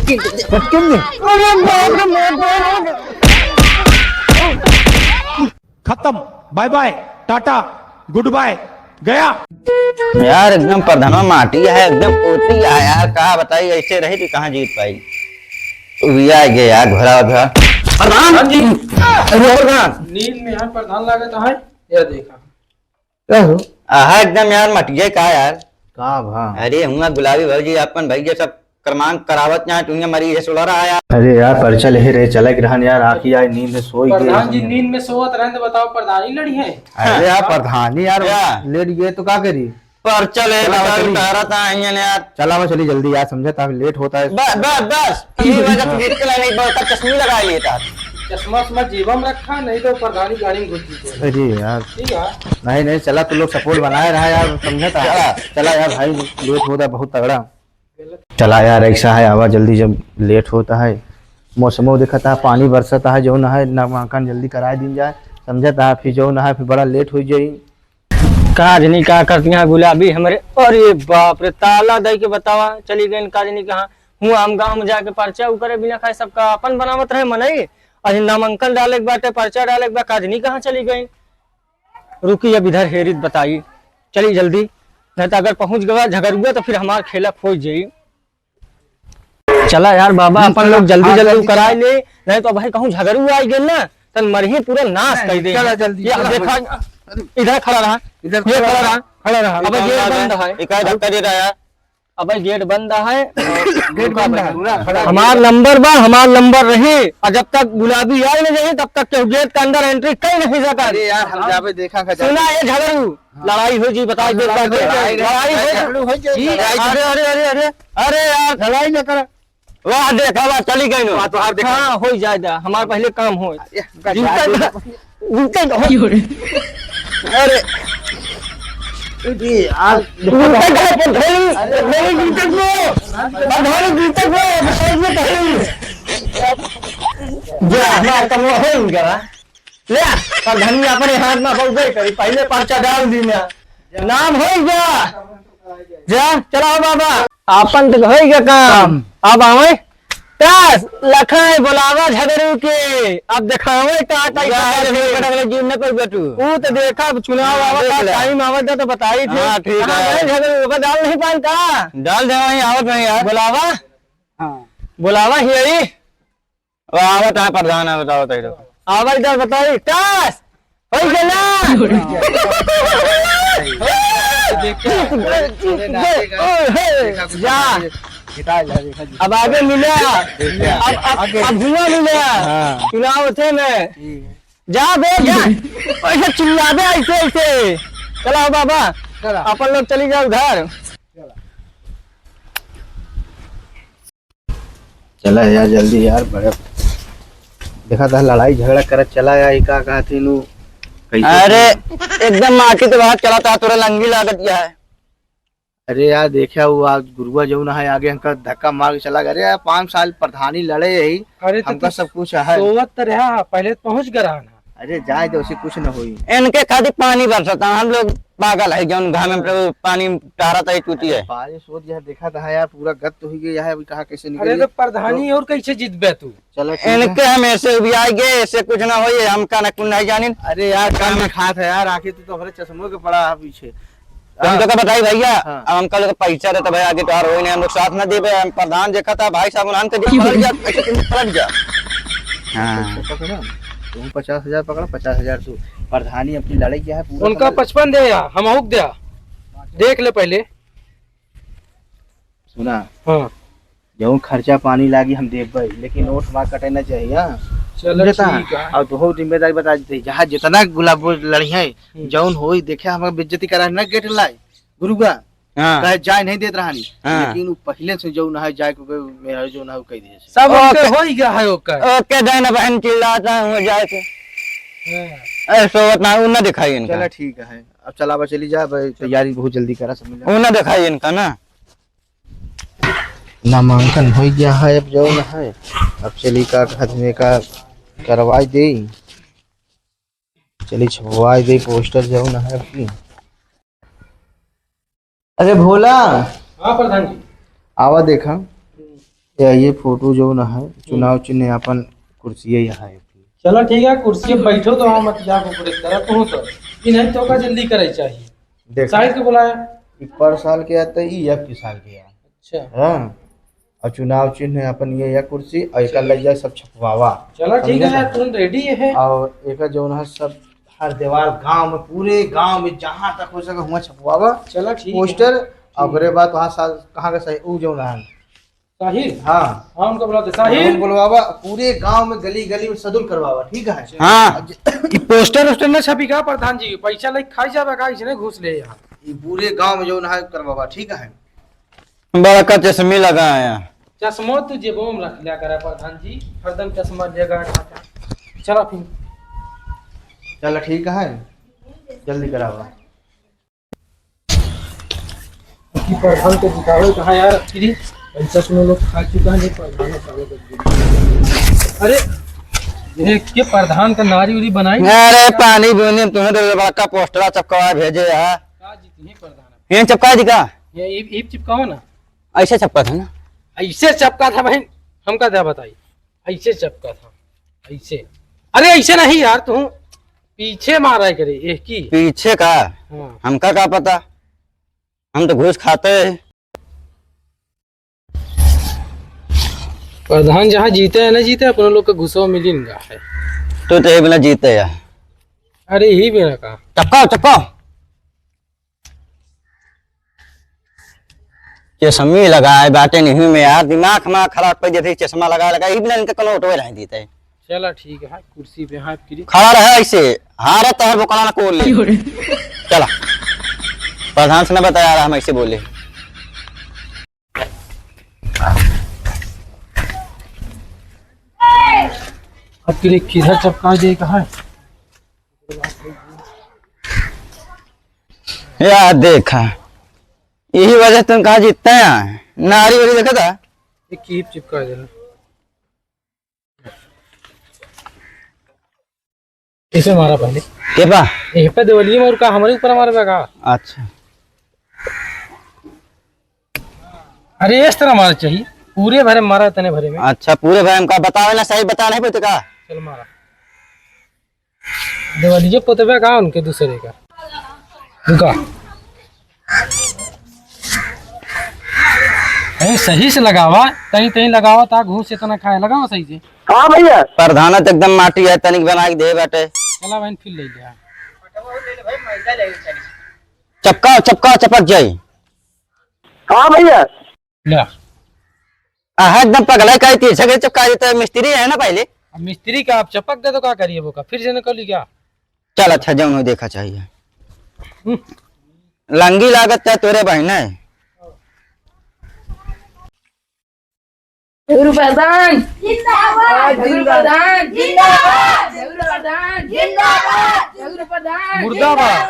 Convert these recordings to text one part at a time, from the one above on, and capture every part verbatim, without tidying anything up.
पटकन दे। अरे बाप रे, बाप रे। खत्म, bye bye, tata, goodbye, गया। यार, एकदम प्रधानवा माटी है, एकदम पोती है यार, का बताई, ऐसे रही तो कहाँ जीत पाई। उबिया गया यार, घोड़ा उधर। प्रधान जी। अरे, और कहाँ? नींद में यार प्रधान लागत है, या देखा। का हो? आहा, एकदम यार, मटिया का यार। का भा? अरे, हुआ गुलाबी भौजी अपन भैया सब क्रमांक करावत जाए, तू यहाँ मरीज है, सुलरा आया। अरे यार, पर्चा लेहे रहे, चलक रहन यार, आँखी आए, नींद में सोई गए प्रधान जी। नींद में सोवत रहन तो बताओ, प्रधानी लड़ी है? अरे यार, प्रधानी यार, या। लेट गए तो का करी? पर्चा ले चला, बताओ, चली। उतारा था, आइए ना यार। चला, मैं चली जल्दी यार, समझे, तब लेट होता है। बस, बस, बस, यही वजह से देख के नहीं, बहुत चश्मी लगा लिए था। चश्मा उश्मा जेबा में रखा, नहीं तो प्रधानी गाड़ी में घुस जीते। अरे यार। ठीक है। नहीं, नहीं, चला, तू लोग सपोर्ट बनाए रहा यार, समझे था। चला। चला यार भाई, लेट होता है बहुत तगड़ा। चला यार, ऐसा है, आवा जल्दी, जब लेट होता है। मौसमो देखता है, पानी बरसता है, जो ना है, नामांकन जल्दी कराए दिन जाए, समझता है, फिर जो ना है, फिर बड़ा लेट हो जाई। का जनी का करती हैं गुलाबी हमरे, अरे बाप रे, ताला दई के बतावा, चली गई का जनी कहाँ। हुआ हम गाँव में जाके पर्चा उ करे बिना खाए, सबका अपन बनावत रहे मनई, अरे नामांकन डाले के बाटे, पर्चा डाले के बा, का जनी कहाँ चली गई। रुकी, अब इधर हेरित बताई, चली जल्दी, नहीं तो अगर पहुँच गवा झगरुआ तो फिर हमार खेला खोज जाई। चला यार बाबा, हम्म, अपन चला, लोग जल्दी हाँ, जल्दी जल्दी कराए चला। ले, नहीं तो भाई कहूँ झगड़ू आ गए ना, तन मरही पूरा नाश नहीं, कर दे। चला जल्दी, ये चला। देखा, अरे, इधर खड़ा रहा, इधर ये खड़ा खड़ा रहा। रहा, खड़ा रहा। अबे ये गेट बंद है। बंद है। एक आध धक्का दे रहा यार। अबे गेट बंद है। गेट बंद है। हमार नंबर बा, हमार नंबर रही, और जब तक गुलाबी आए ना जाए, तब तक केहू गेट के अंदर एंट्री कर नहीं सका। अरे यार, हम जाबे देखा का सुना जाबे। ये झगड़ू, हाँ। लड़ाई हो जी, बताई दे लड़ाई बात हो है। जाए, लड़ाई हो लड़ाई जाए। झगड़ू हो जाए, जी, लड़ाई अरे, अरे, अरे, अरे, अरे यार, लड़ाई न कर। वाह, देखा, वाह, चली गई नो। वाह, तो आप देखा। हाँ, हो जाए दा, हमार पहले काम हो। ये, का जूता जाए। का, जूता का हो। क्यों रे? अरे। अरे यार। जूता का पर धरी, अरे। धरी जूता को। पर धरी जूता को, साइड में धरी। जा, हमार काम हो गया। ले, प्रधानी अपने हाथ में बहुबे करी, पहले पर्चा डाल दी ना। नाम हो गया। जा, चलाओ बाबा। आपन तो हो गया काम। काम। अब आवे। दस लखाए बुलावा झगड़ू के। अब दिखावे का टाइप वाह, का ये है। पटक लगी न कोई बेटू। ऊ तो देखा, अब चुनाव हाँ, आवा देख का ले। टाइम आवा तो बताई थे। हाँ, ठीक कहाँ है। गए झगड़ू? ओकर डाल नहीं पान का? डाल दे वहीं, आवत नहीं यार। बुलावा। हाँ। बुलावा ही आई। अब आवत है प्रधान, आवत, आवत है। आवा इधर बताई, काश, होई गेला। जा। अब आगे मिला, अब, अब, अब हुआ मिला। हाँ। चुनाव थे में। ठीक है। जा बे, जा। ऐसे चिल्लाबे ऐसे, ऐसे। चला हो बाबा, चला। अपन लोग चली जाओ घर। चला। चला यार, जल्दी यार, बड़े देखा था लड़ाई झगड़ा करत चला यार, ई का कहती नू, कैसे अरे, एकदम माटी तो बाहर चला था, तोरा लंगी लागत गया है। अरे यार, देखा वो आज गुरुआ जौन है, आगे हमका धक्का मार के चला गया। अरे यार, पाँच साल प्रधानी लड़े यही, अरे तो हमका तू सब कुछ है। सोवत तो रहा, पहले तो पहुँच गया रहा ना। अरे जाए दे, उसे कुछ न होई। इनके खातिर पानी बरसता, हम लोग पागल है, जौन घाम में हाँ। पानी टारत है, टूटी है। बारिश होत यह देखा था यार, पूरा गत्त हो गया है, अभी कहाँ कैसे अरे निकली? तो प्रधानी तो और कैसे जीतबे तू? चलो ठीक है। इनके हम ऐसे भी आ गए, ऐसे कुछ ना होई, हमका न कुछ नहीं जानिन। अरे यार, कम में खात है यार, आखिर तू तो हमारे चश्मों के पड़ा है पीछे। तो हम तो का बताई भैया, हाँ। अब हमका लोग पैसा देता भाई, आगे तो हार होई नहीं, हम लोग साथ ना देबे। हम प्रधान देखा था भाई साहब, उन्हान के जी पलट गया, ऐसे तुम पलट गया। हाँ। अच्छा, पकड़ा। तुम पचास हजार पकड़ा, पचास हजार तू। प्रधानी अपनी लड़ाई क्या है, पूरा उनका समझ पचपन दे या, हम हुक दे या। देख ले पहले। सुना। हाँ। जौन खर्चा पानी लागी हम देबै, लेकिन नोट हमार कटे ना चाहिए, हाँ? चलो, समझे ता? ठीक है। और तोहू जिम्मेदारी बता देते, जहाँ जितना गुलाब वो लड़ी है, हम्म। जौन होई, देखे, हमार बेइज्जती करा ना गेट लाए, गुरुआ, हाँ। कहे जाए नहीं देत रहनी, हाँ। लेकिन वो पहले से जौन है, जाए को मेहरारू जौन है, वो कह दिए। सब ओके। ओके हो ही गया है, ओके। ओके, देना बहन चिल्लाता हूँ जाए के। हाँ। अरे, सोवत ना, वो ना दिखाई इनका। चला, ठीक है। अब चला, बा, चली जा, बा, तैयारी बहुत जल्दी करा, समझ ला। वो ना दिखाई इनका ना। नामांकन हो गया है, अब जौन है, अब चली का कहत में का करवाई दे, चली छपवाई दे पोस्टर जौन है अब की। अरे भोला, हाँ प्रधान जी। आवा देखा, ये, ये फोटो जौन है, चुनाव चिन्ह आपन कुर्सी है यहाँ है। चलो ठीक है, कुर्सी पे बैठो तो हम मत जाओ, ऊपर एक तरफ हो तो। ये नहीं तो का जल्दी करे चाहिए। देखो। साहिल के बुलाया। ये पर साल के आता है, ये अब की साल के है। अच्छा। हाँ। और चुनाव चिन्ह है अपन ये या कुर्सी, और एका लग जाए सब छपवावा। चलो ठीक है, समझे ना? तुम रेडी है। और एक जौन है सब हर दीवार गांव में, पूरे गांव में जहां तक हो सके हुआ छपवावा। चलो ठीक है। पोस्टर, ठीक। और ओकरे बाद वहाँ साल कहाँ का सही, ऊ जौन है। साहिल? हाँ। हाँ, उनका बुलाते। साहिल? उनको बुलवावा, पूरे गांव में गली गली में सदुल करवावा, ठीक है? हाँ। ये पोस्टर वोस्टर ना छपी का प्रधान जी? पैसा लेके खाई जावे का, इसने घूस ले यहाँ। ये पूरे गांव में जौन है करवावा, ठीक है? बड़का चश्मी लगाया। चश्मो तू जेबो में रख लिया करा प्रधान जी, हरदम चश्मा लेगा। चला फिर। चला ठीक है, जल्दी करावा। कि प्रधान के जितावे कहाँ यार, अबकी पैसा सुनो लोग खा चुका है, नहीं प्रधान का। अरे, ये के प्रधान का नारी उरी बनाई? अरे, पानी बूंदे में तुम्हें तो बड़का पोस्टरा चपकवा भेजे है। का जीती है प्रधान? ये चपका दी का? ये ईप, ईप चिपकाओ ना। ऐसे चपका था ना? ऐसे चपका था भाई, हमका क्या बताई? ऐसे चपका था, ऐसे। अरे ऐसे नहीं यार, तू पीछे मारा है करे, एक की। पीछे का? हाँ। हमका का पता, हम तो घूस खाते हैं। प्रधान जहाँ जीते हैं ना जीते, अपने लोग के घुसवा मिली ना है। तू तो ये बिना जीते है। अरे ही बिना का? चपकाओ, चपकाओ। चश्मी लगाए बाटे नहीं में यार, दिमाग हमारा खराब कर देते, चश्मा लगा लगा, इबन इनके कोनो उठवे नहीं देते। चला ठीक है, कुर्सी पे हाथ फिरी। खड़ा रहे ऐसे, हारत हर बोकला ना कोल ले। चला, प्रधान से ना बताया रहा, हम ऐसे बोले। अब तेरे किधर चपका दे कहा है? या देखा, यही वजह तुम कहा जीतते हैं। नारी वारी देखा था? एक कीप चिपका देना। इसे मारा पहले। के बा? ये पे देवलिए में और का हमारे ऊपर मारा बेगा? अच्छा। अरे इस तरह मारा चाहिए, पूरे भरे में मारा, इतने भरे में। अच्छा, पूरे भरे में का बतावे ना, सही बता नहीं पाते का? चल मारा। देवालिये पोतबे का उनके दूसरे का? रुका। अरे सही से लगावा, तनी तनी लगावा, ता घूस इतना खाए, लगावा सही से। हाँ भैया। प्रधान तो एकदम माटी है, तनिक बना के दे बाटे। चला बहन, फिर ले लिया। चपका, चपका, चपक जाई। हाँ भैया। ले। आहा, एकदम पगला है, काहे तिरछा के चपका देता है? मिस्त्री है ना पहले। अब मिस्त्री का आप चपक दे तो का करिए वो का? फिर से निकली क्या? चल अच्छा, जौन हो देखा चाहिए। हम्म। लंगी लागत है तोरे बहिन है। झगरू प्रधान। जिंदाबाद। झगरू प्रधान। जिंदाबाद। झगरू प्रधान। जिंदाबाद। झगरू प्रधान। मुर्दाबाद।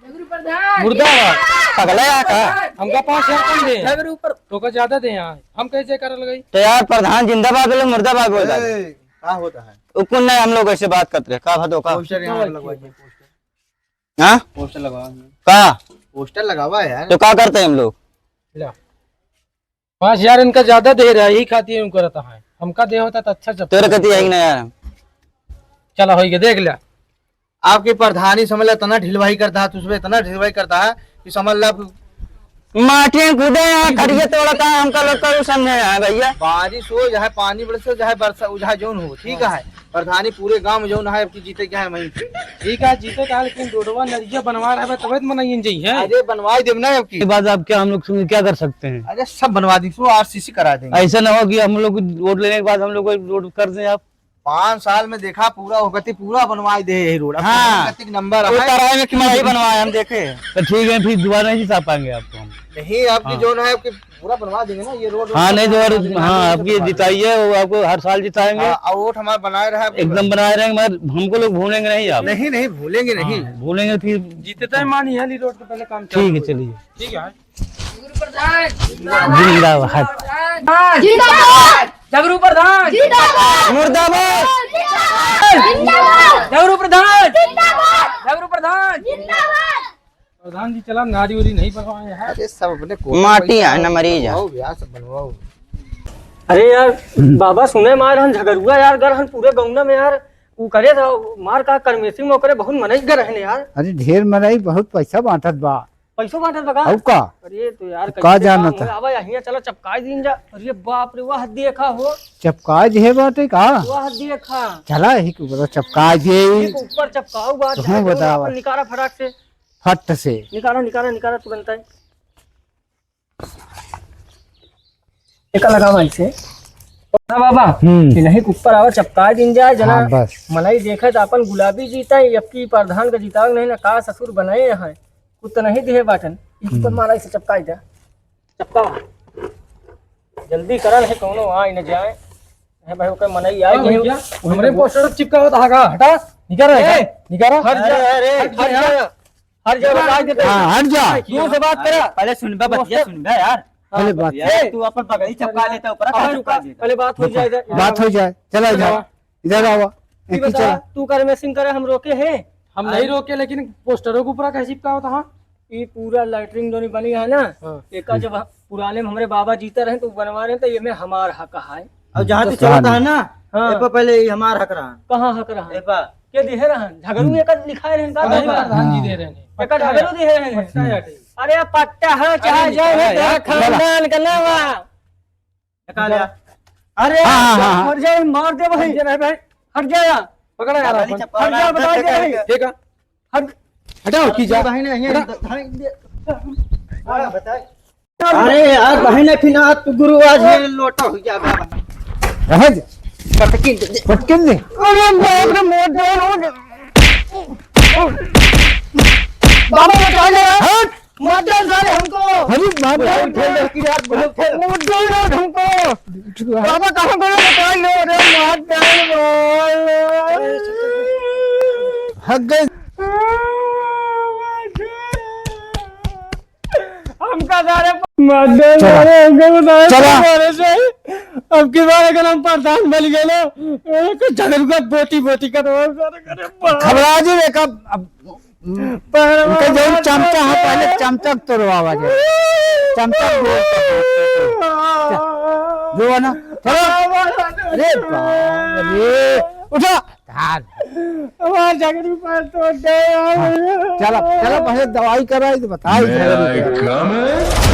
झगरू प्रधान। मुर्दाबाद। पगला है का? हमका पाँच हजार कम दे। झगरू पर तो का ज्यादा दे यहाँ। हम कैसे कर लगाई? तो यार प्रधान जिंदाबाद बोले, मुर्दाबाद बोल रहा है। ए, का होता है? वो कौन नहीं, हम लोग ऐसे बात करते रहे। का भादो का? पोस्टर यहाँ लगवा दे, पोस्टर। हाँ? पोस्टर लगवा दे। का? पोस्टर लगावा यार। तो का करते हैं हम लोग? ला। पाँच हजार इनका ज्यादा दे रहा है, यही खातिर उनको रहता है। हमका दे होता तो अच्छा चप्पल तेरे कती है कि नहीं यार? चला, होई के देख ले। आपकी प्रधानी समझ ला, इतना ढिलवाई करता है, तुझ पे इतना ढिलवाई करता है कि समझ ला। माटी में कूदे हैं, खड़िया तोड़ता है, हमका लोग का समझे हैं भैया। बारिश हो, चाहे पानी बरसे, चाहे बरसा, चाहे जौन हो, ठीक है। प्रधानी पूरे गांव में जौन है, आपकी जीते क्या है वहीं पे। ठीक है, जीते क्या है, लेकिन रोडवा नरिया बनवा रहा है, तबे तो मनइयन जई है। अरे बनवाई देब ना आपकी। के बाद आप क्या, हम लोग क्या कर सकते हैं? अरे सब बनवा दी, तो आरसीसी करा देंगे। ऐसा ना हो कि हम लोग वोट लेने के बाद हम लोग को रोड कर दें आप। पाँच साल में देखा पूरा, ओकती पूरा बनवाई दे यही रोड। अब हाँ। कतिक नंबर वो है। कराए में कि मड़ाई बनवाए, हम देखे। तो ठीक है, फिर दोबारा नहीं जिता पाएंगे आपको हम। नहीं, आपकी हाँ। जो ना है, आपकी पूरा बनवा देंगे ना ये रोड। हाँ, नहीं तो और, हाँ, आपकी जिताइए, वो आपको हर साल जिताएंगे। हाँ, और वोट हमारा बनाए रहे आपको। एकदम बनाए रहेंगे, मगर हमको लोग भूलेंगे नहीं आप। नहीं, नहीं, भूलेंगे नहीं। हाँ, भूलेंगे फिर। जीतता है मान, यही रोड पे पहले काम चालू ठीक है, हो। चलिए। ठीक है। जिंदाबाद। जिंदाबाद। झगरू प्रधान। जिंदाबाद। मुर्दाबाद। जिंदाबाद। झगरू प्रधान। जिंदाबाद। झगरू प्रधान। जिंदाबाद। प्रधान जी चला नारी उरी नहीं बनवाए हैं। अरे सब अपने कोटा माटी पैसा है ना मरीज है। बनवाओ भैया, सब बनवाओ। अरे यार, हम्म। बाबा सुने मार हन झगरुआ यार, गर हन पूरे गौना में यार, उ करे था मार का करमेसी में ओकरे बहुत मनई गर हन यार। अरे ढेर मनई, बहुत पैसा बांटत बा। पैसो बांटत बा का? अउ का? अरे तो यार, का कैसे जानत काम है? आवा यहाँ चला चपकाई दीन जा। अरे बाप रे, वाह देखा हो। चपकाई दिहे बाटे का? वाह देखा। चला यही के ऊपर चपकाई दे। एक ऊपर चपकाऊ बात तुहूँ है, बतावा। अपन निकारा फटाक से। फट से। निकारा, निकारा, निकारा तुरंत है। एका लगावा ऐसे। हाँ बाबा, हम्म। इन्हीं के ऊपर आवा चपकाई दीन जाए, जना हाँ, बस। मनई देखे तो अपन गुलाबी जीता है, अब की प्रधान का जीतावे नहीं ना, का ससुर बनाए हैं, कुछ तो नहीं दिहे बाटन, इस पर हम्म। मारा इसे चपकाई दे। चपका। जल्दी करा, नहीं कौनो आए न जाए। है भाई, ओकर मनई आए हाँ कि भैया, हमरे पोस्टर चिपका होता है का? हटा, निकल रहा है ए, का? निकल रहा। हट जा, अरे, अरे, हट जा, हट जा। हट जा, बताई देते हैं। हाँ, हट जा। दूर से बात करा। पहले सुनबा, बतिया दोस्त। सुनबा यार। पहले बात। यार, ए, तू अपन पगड़ी चपका लेता, ऊपर का अरे, चपका देता। पहले बात हो जाए, इधर। बात हो जाए। चला इधर। चला। इधर आवा। ये एक ही बता, चला। तू कर मैसिंग करे, हम रोके हैं? हम नहीं आए। रोके, लेकिन पोस्टरों के ऊपर कैसे चिपका होता, हाँ? ये पूरा लैट्रिन जोनी बनी है ना, हाँ। एका जब हम, पुराने में हमरे बाबा जीते रहे, तो बनवा रहे, तो ये में हमार हक है। और जहाँ तो तू चलता है ना, हाँ। ए पर पहले ये हमार हक रहा। कहाँ हक रहा? ए पर। के दिहे रहन? झगड़ू हम्म। एकर लिखाए रहन का? अरे बाबा? प्रधान जी दे रहे हैं। एकर झगड़ू दिहे रहन? पट्टा है। अरे पट्टा है, चाहे अरे जो है, अरे तेरा यार, खानदान का नाम है। निकाल यार। अरे हाँ, हाँ, हाँ, हाँ। हट जा, मार दे भाई। हट जा भाई। हट जा यार। पकड़ा यार, हट जा, अपन। बता दे भाई। ठीक है। हट। हटाओ, की जा। भाई ने, ये हटा। भाई दे। अरे यार, बहिन, फिर ना तू गुरु आज ये लोटा हो गया बाबा। रह जा। पटकिन दे। पटकिन दे। अरे बाप रे, मोट डाउन हो गया। बाबा, बचा ले। हट। मत डाल साले हमको। अरे बाप रे। मत डाल। मत डाल हमको। बाबा, कहाँ गए? बचा लो रे, मत डाल। हट गए। हमका सारे मत दे चला। सारे, हमका बताए चला। सारे से। अब की बार अगर हम प्रधान बन गए ना, ए, कुछ झगड़ू का बोटी बोटी करवा सारे करे। घबरा जी रे, कब अब पहलवान उनका जो मत चमचा है, दे। पहले चमचा तोड़वावा जाए। चमचा दे। जो है ना, चलो। अरे बाप रे, उठा। धार। हमार झगड़ू पैर तोड़ दे यार। हाँ, चला, चला, पहले दवाई कराई तो बताई झगड़ू के।